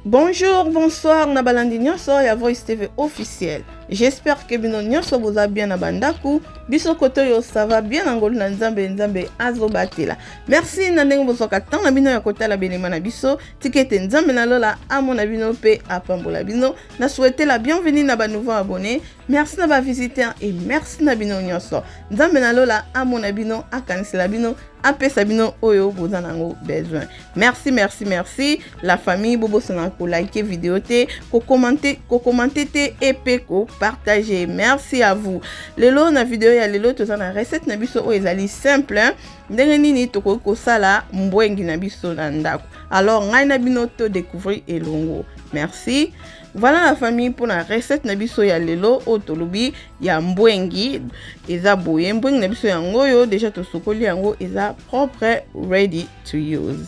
Bonjour, bonsoir na balandi nyonso ya Voice TV officiel. J'espère que bino nyonso boza bien na bandaku. Biso koto yo ça va bien na ngolu na Nzambe, Nzambe azobatela. Merci na ndenge bozwaka temps na bino ya kotala belema na biso. Tika ete Nzambe na lola amona bino pe apambola bino. Na souhaiter la bienvenue na ba nouveaux abonnés. Merci na ba visiteurs et merci na bino nyonso. Nzambe na lola amona bino, akanisela bino, apesa bino oyo boza nango besoin. Merci, merci, merci. La famille bobosana ko liker vidéo te, ko commenter, ko commenter te et pe ko partager. Merci à vous. Lelo na vidéo ya lelo toza na recette na biso oyo ezali simple. Hein? Ndenge nini tokoki kosala mbwengi na biso na ndako. Alors ngai na bino to découvrir elongo. Merci. Voilà la famille pour la recette na biso ya lelo oyo tolobi ya mbwengi eza boye. Mbwengi na biso yango oyo déjà tosokoli yango eza propre, ready to use.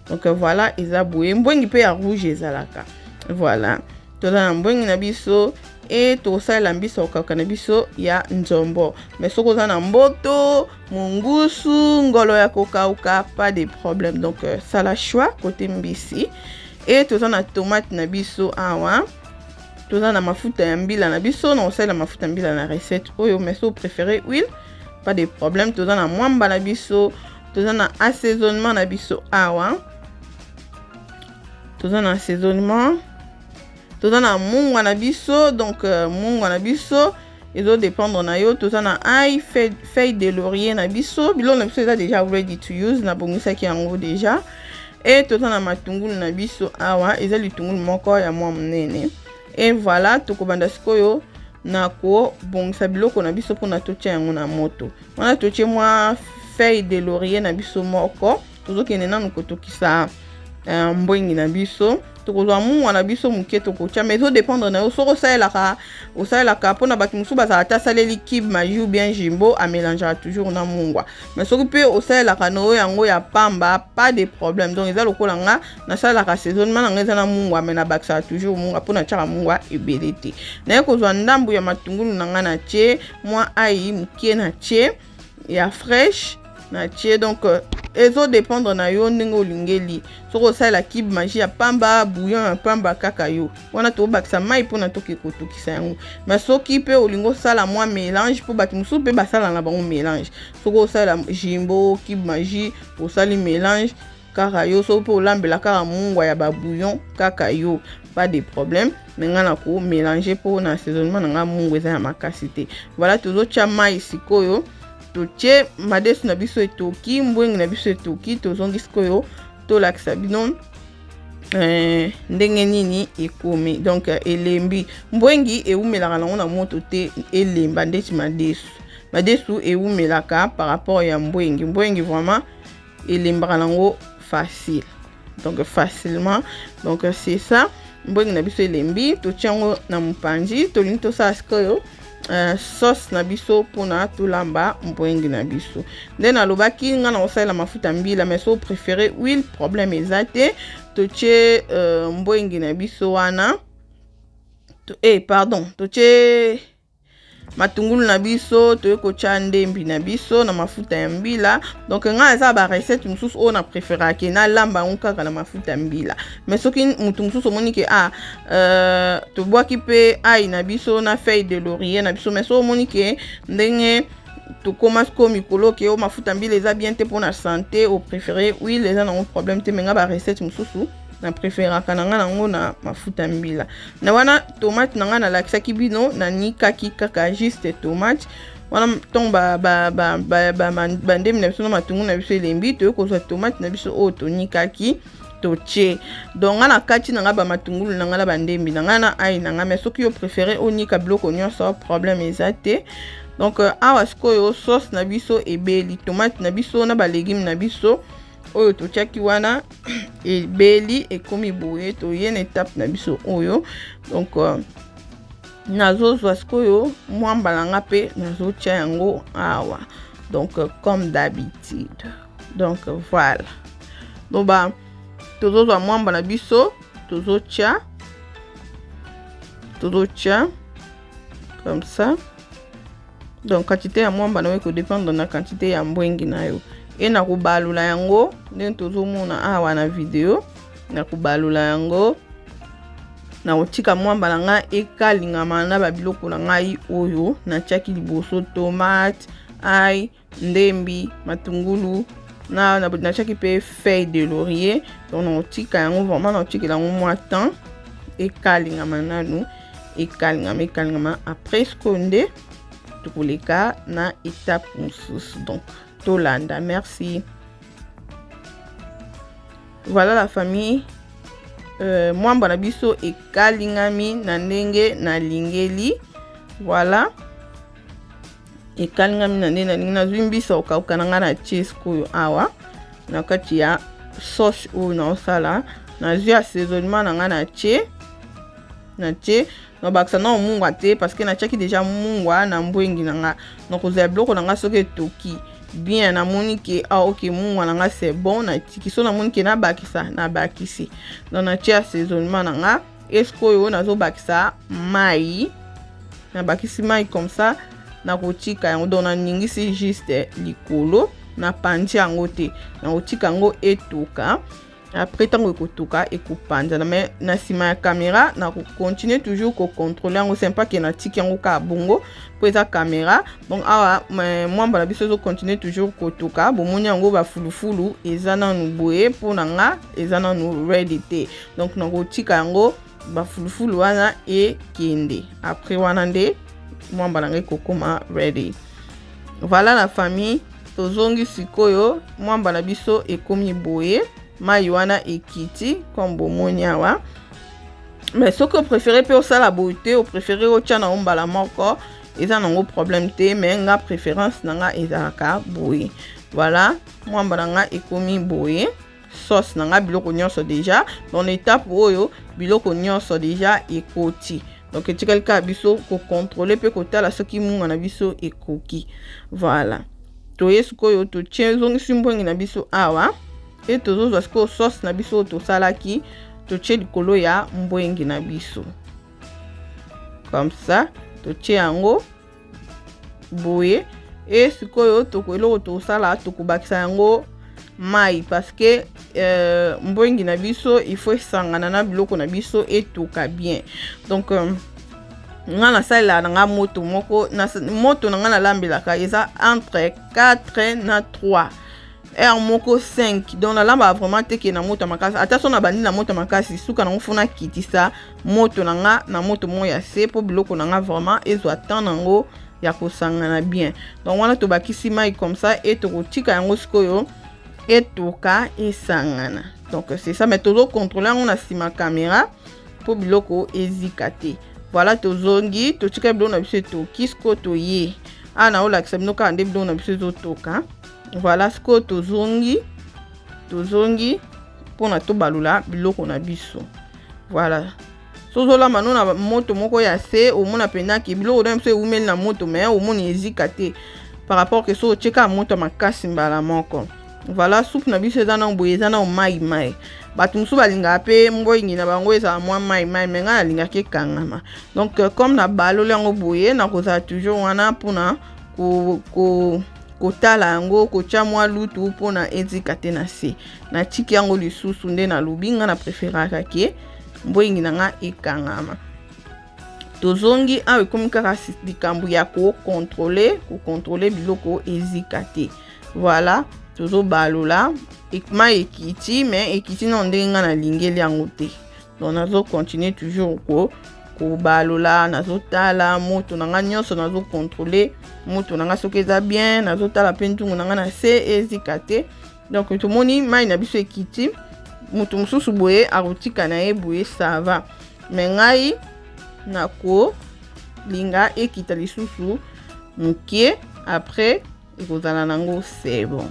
Donc voilà, eza boye. Mbwengi pe ya rouge ezalaka. Voilà, toza na mbwengi na biso e tokosalela mbisi ya kokauka na biso ya nzombo. Mais soki oza na mboto, mungusu, ngolo ya kokauka, pas de problème. Donc sala choix côté mbisi. E toza na tomate na biso awa, toza na mafuta ya mbila na biso. Na kosalela mafuta ya mbila na recette oyo, mais so préféré huile, pas de problème. Toza na mwamba na biso, toza na assaisonnement na biso awa, toza na assaisonnement, toza na mungwa na biso. Donc mungwa na biso ezodépendre na yo. Toza na ail, feuille de laurier na biso. Biloko na biso eza déjà ready to use, nabongisaki yango déjà. E toza na matungulu na biso awa, eza litungulu moko ya mwa monene. E voilà, tokobanda sikoyo na kobongisa biloko na biso mpona totia yango na moto. Wana totie mwa feuille de laurier na biso moko, tozokende nanu kotokisa mbwengi na biso. Tokozwa mungwa na biso moke, tokotia, mais ezodépendre na yo. Soki osalelaka, mpona bato mosusu bazala ata asaleli cube Maggi ou bien Jumbo, amélangeaka toujours na mungwa. Mais soki mpe osalelaka na oyo yango ya pamba, pas de problème. Donc eza lokola nga nasalelaka assaisonnement na nga eza na mungwa, mais nabakisaka toujours mungwa mpo natiaka mungwa ebele te. Naye kozwa ndambu ya matungulu na nga, na tie mwa ail moke, na tie ya fraîche, na tie. Donc ezodépendre na yo ndenge olingeli. Soki osalela cube Maggi ya pamba, bouillon ya pamba, kaka yo wana tobakisa mai mpona toke kotokisa yango. Mais soki mpe olingi osala mwa mélange, mpo bato mosusu mpe basala na bango mélange, soki osalela Jumbo, cube Maggi, osali mélange, kaka yo. Soki mpe olambela kaka mungwa ya babouillon, kaka yo, pas de problème. Mais ngai na komélange mpo na assaisonnement na ngai mungwa eza ya makasi te. Voilà, tozotia mai sikoyo, totie madesu na biso etoki, mbwengi na biso etoki. Tozongi sikoyo tolakisa bino ndenge nini ekomi. Donc elembi. Mbwengi ewumelaka nango na moto te, elemba ndeti madesu. Madesu ewumelaka par rapport ya mbwengi. Mbwengi vraiment elembaka nango facile, donc facilement. Donc c'est ça, mbwengi na biso elembi, totia yango na mopanzi. Tolingi tosala sikoyo sauce na biso mpona tolamba mbwengi na biso. Nde nalobaki nga na kosalela mafuta mbila, mais so préféré huile, problème eza te. Totie mbwengi na biso wana, pardon, totie matungulu na biso, toye kotia ndembi na biso na mafuta ya mbila. Donc ngai eza barecette mosusu oyo na préférake nalamba yango kaka na mafuta ya mbila. Mais soki motu mosusu omoni ke tobwaki mpe ail na biso na feuille de laurier na biso, mais soki omoni ke ndenge tokóma sikoyo mikolo ke oyo mafuta mbila eza bien te mpona santé, opréféré huile, eza nango problème te. Mais nga barecette mosusu na préféraka na ngai nango na mafuta mbila. Na wana tomate na ngai nalakisaki bino, nanikaki kaka juste tomate wana. Ntongo bandemi na biso na matungulu na biso elembi, toyei kozwa tomate na biso oyo tonikaki, totie. Donc ngai na kati na ngai bamatungulu na ngai na bandembi na ngai na ail na ngai. Mais soki yo préféré onika biloko nyonso, problème eza te. Donc awa sikoyo sauce na biso ebeli, tomate na biso na balégume na biso oyo totiaki wana ebeli, ekomi boye. Toye na étape na biso oyo. Donc nazozwa sikoyo mwamba na nga mpe nazotia yango awa, donc comme d'habitude. Donc voilà, donc ba tozozwa mwamba na biso, tozotia comme ça. Donc quantité ya mwamba na yo ekodépendre na quantité ya mbwengi na yo. E na kobalula yango ndenge tozomona awa na video, na kobalula yango. Nakotika mwamba na ngai ekalingama na babiloko na ngai oyo natiaki liboso: tomate, ail, ndembi, matungulu, na natiaki mpe feuille de laurier. Donc nakotika yango vraiment, nakotikela yango mwa temps ekalingama nanu, ekalingama, ekalingama. Après sikoyo nde tokoleka na étape mosusu. Donc tolanda. Merci. Voilà la famille, mwamba na biso ekalingami na ndenge nalingeli. Voilà, ekalingami na ndenge nalingi. Nazwi mbisa okauka na ngai, na tie sikoyo awa na kati ya sauce oyo naosala. Nazwi assaisonnement na ngai, na tie, na tie. Nabakisa nao mungwa te parce que natiaki déjà mungwa na mbwengi na nga. Nakozala biloko na nga soki etoki bien, namoni ke ah ok, mungwa na nga c'est bon, natiki. So namoni ke nabakisa, nabakisi. Donc natie assaisonnement na nga. Esikoyo nazobakisa mai, nabakisi mai comme ça, nakotika yango. Donc naningisi juste likolo, napandi yango te. Nakotika yango etoka. Après, ntango ekotoka, ekopanzana. Mais na nsima ya caméra nakocontinue toujours kocontrôle yango. C'est pas ke natiki yango kaka bongo mpo eza caméra. Donc awa mwamba na biso ezocontinue toujours kotoka. Bomoni yango, bafulufulu eza nanu boye. Mpo na nga eza nanu ready te. Donc nakotika yango, bafulufulu wana ekende. Après wana nde mwamba na ngai ekokoma ready. Voilà la famille, tozongi sikoyo. Mwamba na biso ekomi boye, mai wana ekiti comme bomoni awa. Mais soki opréféré mpe osala boye te, opréféré otya nango mbala moko, eza nango problème te. Mais nga préférence na nga ezalaka boye. Voilà, mwamba na nga ekomi boye, sauce na nga, biloko nyonso déjà. Dans l'étape oyo biloko nyonso déjà ekoti. Donc etikali kaka biso kocontrôle mpe kotala soki munga na biso ekoki. Voilà, toye sikoyo, totie, ezongisi mbwengi na biso awa e tozozwa sikoyo sauce na biso oyo tosalaki, totie likolo ya mbwengi na biso comme ça. Totie yango boye. E sikoyo toko eloko tosala, tokobakisa yango mai parce que mbwengi na biso il faut esangana na biloko na biso, etoka bien. Donc nga nasalelaka na nga moto moko na, moto na nga nalambelaka eza entre 4 na 3 heure moko, 5. Donc nalambaka vraiment te ke na moto ya makasi. Ata so nabandi na moto ya makasi, suka nango fo nakitisa moto na nga na moto moko ya se mpo biloko na nga vraiment ezwa temps nango ya kosangana bien. Donc wana tobakisi mai comme ça e tokotika yango sikoyo etoka, esangana. Donc c'est ça, mais tozocontrôle yango na nsima caméra mpo biloko ezika te. Voilà, tozongi, totika biloko na biso etoki. Sikoyo toye awa, naolakisa bino kaka nde biloko na biso ezotoka. Voilà, sikoyo tozongi, tozongi mpona tobalula biloko na biso. Voilà, so ozolamba no na moto moko ya se, omona mpenza ke biloko na biso ewumeli na moto, mais omoni ezika te par rapport ke so otie kaka moto ya makasi mbala moko. Voilà, soupe na biso eza nano boye, eza nano mai mai. Bato mosusu balingaka mpe mbwengi na bango ezala mwa mai mai, mais ngai nalingaki ekangama. Donc comme na baloli yango boye, nakozala toujours wana mpona kotala yango, kotia mwa lutu mpona ezika te na se. Natiki yango lisusu. Nde nalobi, ngai na préféraka ke mbwengi na nga ekangama. Tozongi awa, ekomi kaka likambo ya kocontrôle, kocontrôle biloko ezika te. Voilà, tozobalola. Mai ekiti, mais ekiti na ndenge ngai nalingeli yango te. Donc nazocontinue toujours kobalola, nazotala moto na ngai nyonso, nazocontrôle moto na ngai soki eza bien, nazotala mpe ntungu na ngai na se ezika te. Donc tomoni mai na biso ekiti. Moto mosusu boye akotika na ye boye, ça va, mais ngai nakolinga ekita lisusu moke. Après ekozala nango c'est bon.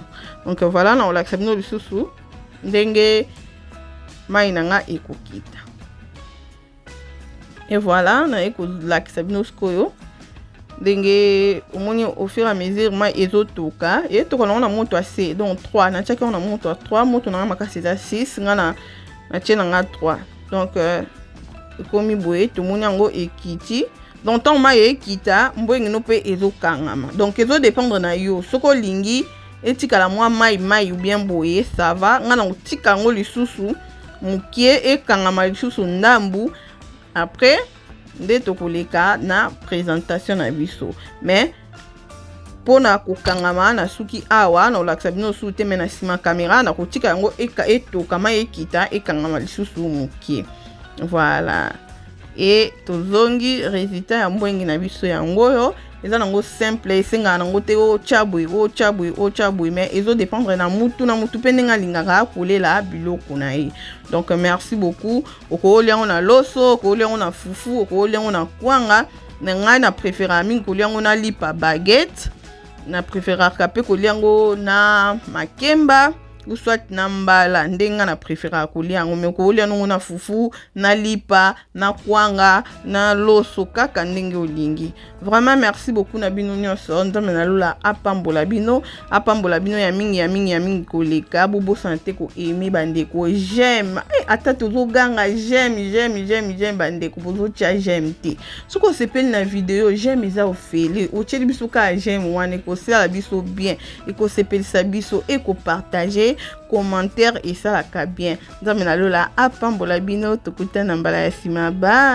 Donc voilà, nakolakisa bino lisusu ndenge mai na nga ekokita. Et voilà, naye kolakisa bino sikoyo ndenge omoni au fur et à mesure mai ezotoka, etoka nango na moto ya se. Donc 3, natiaki yango na moto ya 3. Moto na nga makasi eza 6, nga na natie na nga 3. Donc ekomi boye, tomoni yango ekiti. Donc ntango mai ekita, mbwengi no mpe ezokangama. Donc ezodépendre na yo soki olingi etikala mwa mai mai ou bien boye, ça va. Nga na kotika yango lisusu mokie, ekangama lisusu ndambu. Après nde tokoleka na présentation na biso. Mais mpona kokangama na suki awa, na kolakisa bino susu te, mais na nsima caméra na kotika yango etokama, ekita, ekangama lisusu moke. Voilà, e tozongi. Résultat ya mbwengi na biso yango oyo. Eza nango simple, esengaka nango te otya boye, otya boye, otya boye, mais ezodépendre na mutu na mutu mpe ndenge alingaka kolela biloko na ye. Donc merci beaucoup. Okolia yango na loso, okolia yango na fufu, okolia yango na kwanga. Na ngai na préféraka mingi kolia yango na lipa baguette, na préféraka mpe kolia yango na makemba ou soit na mbala, ndenge nga na préféraka kolia yango. Mais kolia nango na fufu, na lipa, na kwanga, na loso, kaka ndenge olingi. Vraiment merci beaucoup na bino nyonso. Nzambe na lola apambola bino, apambola bino ya mingi, ya mingi, ya mingi koleka. Bobosana te koaimer, bandeko. J'aime, ata tozoganga j'aime, j'aime, j'aime, j'aime, bandeko, bozotia j'aime te. Soki osepeli na video, j'aime eza ofele. Otieli biso kaka j'aime wana, ekosala biso bien, ekosepelisa biso. Ekopartager, commentaire esalaka bien. Nzambe na lola apambola bino. Tokutana na mbala ya nsima. Ba.